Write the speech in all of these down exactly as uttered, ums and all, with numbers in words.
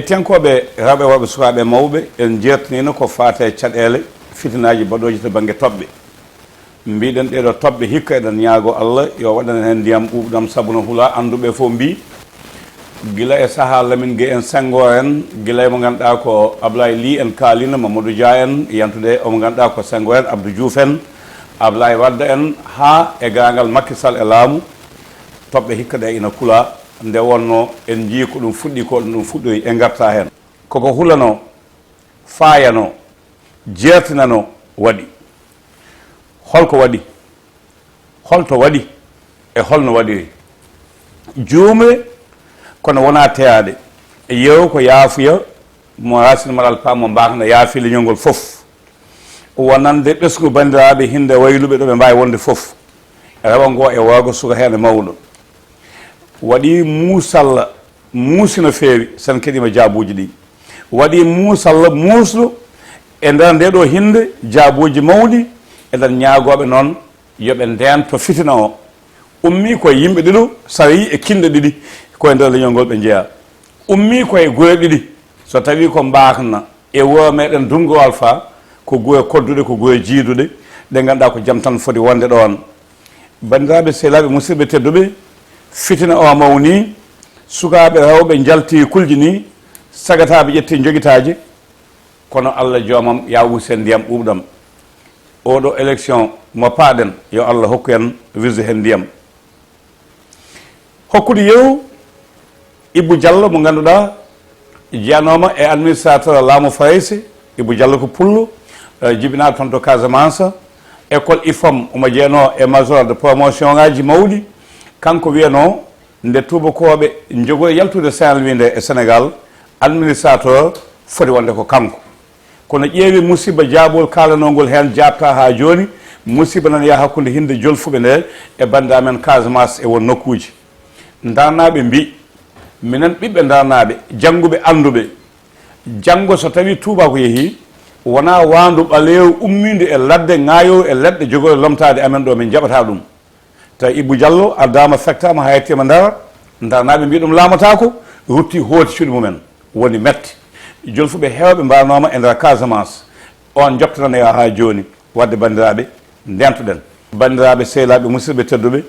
Tenkooɓe rewɓe, worɓe, sukaaɓe, mawɓe, en njeertiniino ko faati e caɗeele fitinaaji baɗooji to bannge toɓɓe. Mbiɗen ɗee ɗoo toɓɓe hikka eɗen ñaagoo Allah yo waɗan heen ndiyam ɓuuɓɗam sabu no hula. Annduɓe fof mbii gila e sahaa Lamine Gueye en, Senghor en, gila e mo ngannduɗaa ko Ablaye Ly en kaalino, Mamadou Dia en, yantude omo ngannduɗaa ko Senghor en, Abdou Diouf en, Ablaye Wade en, haa e garaangal Macky Sall e laamu, toɓɓe hikka ɗe ina kula. Nde wonnoo en njii ko ɗum fuɗɗi, ko ɗum fuɗɗori, en ngarta heen. Koko hulanoo, faayanoo, jeertinanoo waɗi. Holko waɗi? Holto waɗi? E holno waɗiri? Juumre, kono wonaa teyaade. Yeru ko yaafuya mo Racine Malal Pam mo mbaakna yaafi leñol ngol fof. Wonande ɓesngu banndiraaɓe, hinde wayluɓe ɗo ɓe mbaawi wonde fof. Rewo ngo e worgo, suka heen e mawɗo. Waɗi muusalla, muusi no feewi, sen keɗiima jaabuuji ɗi. Waɗi muusalla, muusɗo e nder nde ɗo hinde, jaabuuji mawɗi, eɗen ñaagooɓe noon yo ɓe ndeento fitina o. Ummii koye yimɓe ɗiɗo, so a yii e kinɗe ɗiɗi, koye nder leñol ngol ɓe njeyaa. Ummii koye gure ɗiɗi, so tawii ko mbaakna e wuro meɗen Dungo Alfa, ko gure kodduɗe, ko gure jiiduɗe, ɗe ngannduɗaa ko jam tan foti wonde ɗoon. Banndiraaɓe, sehilaaɓe, musidɓe tedduɓe, fitina o mawni, sukaaɓe rewɓe njalti kulji ni, sagataaɓe ƴetti njogitaaje, kono Allah joomam ya wusen ndiyam ɓuuɓɗam. Oɗo élection mo paaɗen, yo Allah hokku en wirde heen ndiyam. Hokkude yeru Ibou Diallo mo ngannduɗaa jeyanooma e administrateur laamu Farayse. Ibou Diallo ko pullo, eh, jibinaaɗo toon to Casamance. École IFOM omo jeyanoo e major de promotion ngaji mawɗi. Kanko wiyanoo nde tuubakooɓe njogori yaltude Saint-Louis nde e Sénégal, administrateur foti wonde ko kanko. Kono ƴeewi musiba jaabol kaalanoo ngol heen jaabtaa haa jooni, musiba nana yaha hakkunde hinde jolfuɓe nde e banndiraaɓe men Casamance e won nokkuuji. Ndarnaaɓe mbii, minen ɓiɓɓe Ndarnaaɓe, jannguɓe, annduɓe, janngo so tawii tuubaaku yehii, wonaa waandu ɓaleewu ummiindu e ladde, ŋaayoowu e leɗɗe, jogori lomtaade amen ɗo, min njaɓataa ɗum. Tawi Ibou Diallo addaama, fektaama, haa yettiima Ndar, Ndarnaaɓe mbii ɗum laamotaako, rutti hooti cuuɗi mumen, woni metti. Jolfuɓe heewɓe mbarnooma e nder Casamance, oon njoktananoya haa jooni. Waɗde banndiraaɓe, ndeentoɗen. Banndiraaɓe, sehilaaɓe, musidɓe tedduɓe,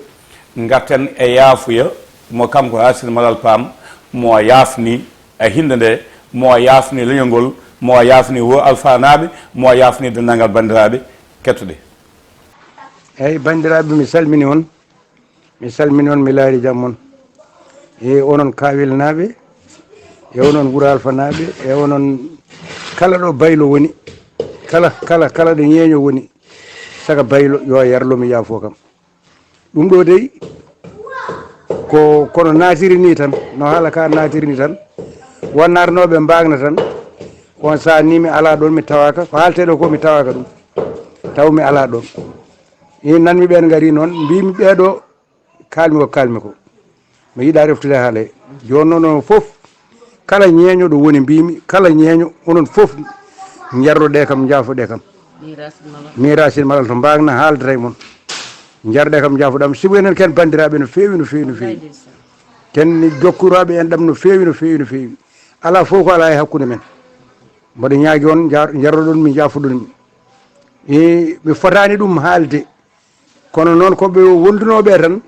ngarten e yaafuya mo kanko Racine Malal Pam, mo yaafni e hinde nde, mo yaafni leñol ngol, mo yaafni wuro Alfanaaɓe, mo yaafni denndaangal banndiraaɓe kettuɗe. Eeyi, banndiraaɓe, mi salmini on. Mi salmini on, mi laari jam mon. E onon Kawelnaaɓe, e onon Wuro Alfanaaɓe, e onon kala ɗo Baylo woni, kala, kala, kala ɗo ñeeño woni, saka Baylo, yo a yarlo mi yaafo kam. Ɗum ɗo dey, ko kono naatiri ni tan, no haala ka naatiri ni tan. Won naatnooɓe mbaagna tan, on saha ni mi alaa ɗoon, mi tawaaka, ko haaltee ɗo ko mi tawaaka ɗum. Taw mi alaa ɗoon. Ina nanmi ɓeen ngari noon, mbiimi ɓeeɗo kaalmi ko kaalmi ko. Mi yiɗaa reftude haala he. Jooni noon onon fof, kala ñeeño ɗo woni mbiimi, kala ñeeño, onon fof, njarroɗee kam, njaafoɗee kam. Min Racine Malal to mbaagna haaldata e mon. Njarɗee kam, njaafoɗaa am. Sibu enen ken banndiraaɓe no feewi, no feewi, no feewi. Ken jokkuraaɓe en ɗam no feewi, no feewi, no feewi. Alaa fof ko alaa e hakkunde men. Mboɗo ñaagi on, njar-, njarroɗon mi, njaafoɗon mi. E, mi fotaani ɗum haalde. Kono noon ko ɓe wondunoo ɓe tan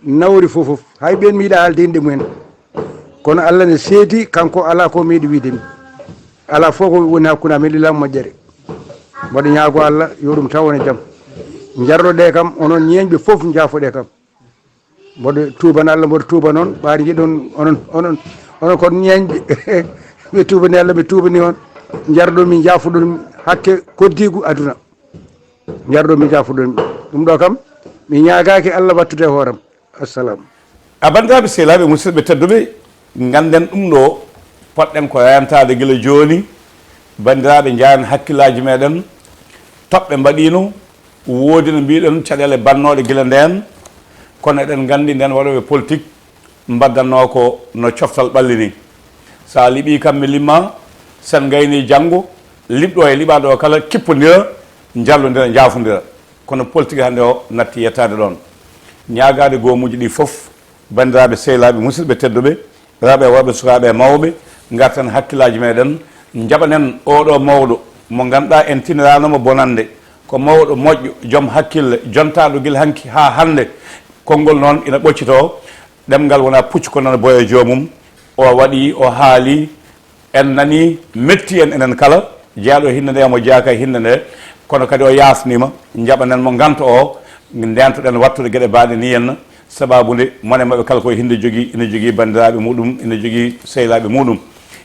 nawori fof fof. Hay ɓeen mi yiɗaa haalde innde mumen. Kono Allah ne seedi, kanko alaa ko mi yiɗi wiyde mi. Alaa fof ko woni hakkunde amen, lilaa moƴƴere. Mboɗo ñaago Allah yo ɗum taw wona jam. Njarroɗee kam, onon ñeeñɓe fof njaafoɗee kam. Mboɗo tuubana Allah, mboɗo tuuba noon, ɓaade njiɗon onon, onon, onon kon ñeeñɓe. Mi tuubani Allah, mi tuubani on. Njarɗon mi, njaafoɗon mi hakke koddiigu aduna. Njarɗon mi, njaafoɗon mi. Ɗum ɗo kam, mi ñaagaaki Allah wattude e hooram. Assalamu. A banndiraaɓe, sehilaaɓe, musidɓe tedduɓe, ngannden ɗum ɗo poɗɗen ko reentaade gila jooni. Banndiraaɓe, njaayen hakkillaaji meɗen. Toɓɓe mbaɗiino, woodi no mbiɗen caɗeele bannooɗe gila ndeen, kono eɗen nganndi ndeen waɗooɓe politik mbaddannoo ko no coftal ɓalli ni. So a liɓii kam mi limma, sen ngayni janngo, liɓɗo e liɓaaɗo o kala kippondira, njallondira, njaafondira. Kono politik hannde o natti yettaade ɗoon. Ñaagaade goomuuji ɗi fof, banndiraaɓe, sehilaaɓe, musidɓe tedduɓe, rewɓe e worɓe, sukaaɓe e mawɓe, ngarten hakkillaaji meɗen, njaɓanen oɗo mawɗo mo ngannduɗaa en tiniraano mo bonannde. Ko mawɗo moƴƴo, joom hakkille, jontaaɗo gila hanki haa hannde. Konngol noon ina ɓoccitoo, ɗemngal wona puccu ko nana boya joomum. O waɗi, o haali, en nani, metti en enen kala. Jeyaaɗo hinnde nde, mo jeyaaka hinnde nde, kono kadi o yaasniima. Njaɓanen mo ngannto o, ndeentoɗen wattude geɗe baaɗe ni henna. Sababu nde mone maɓɓe kala ko hinnde jogii, ina jogii banndiraaɓe muɗum, ina jogii sehlaaɓe muɗum.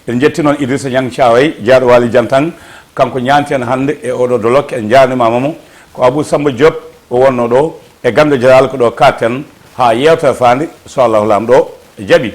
En njetti noon Idrissa Niang Thiaway, jeyaaɗo Waali Jantan, kanko ñaanti en hannde e oɗo dolokke, en njaarnimaama mo. Ko Abou Samba Diop o wonno ɗo, e Gannde Jalaal ko ɗo kaaɗten haa yeewtere faande, so Allahu Laamɗo jaɓi.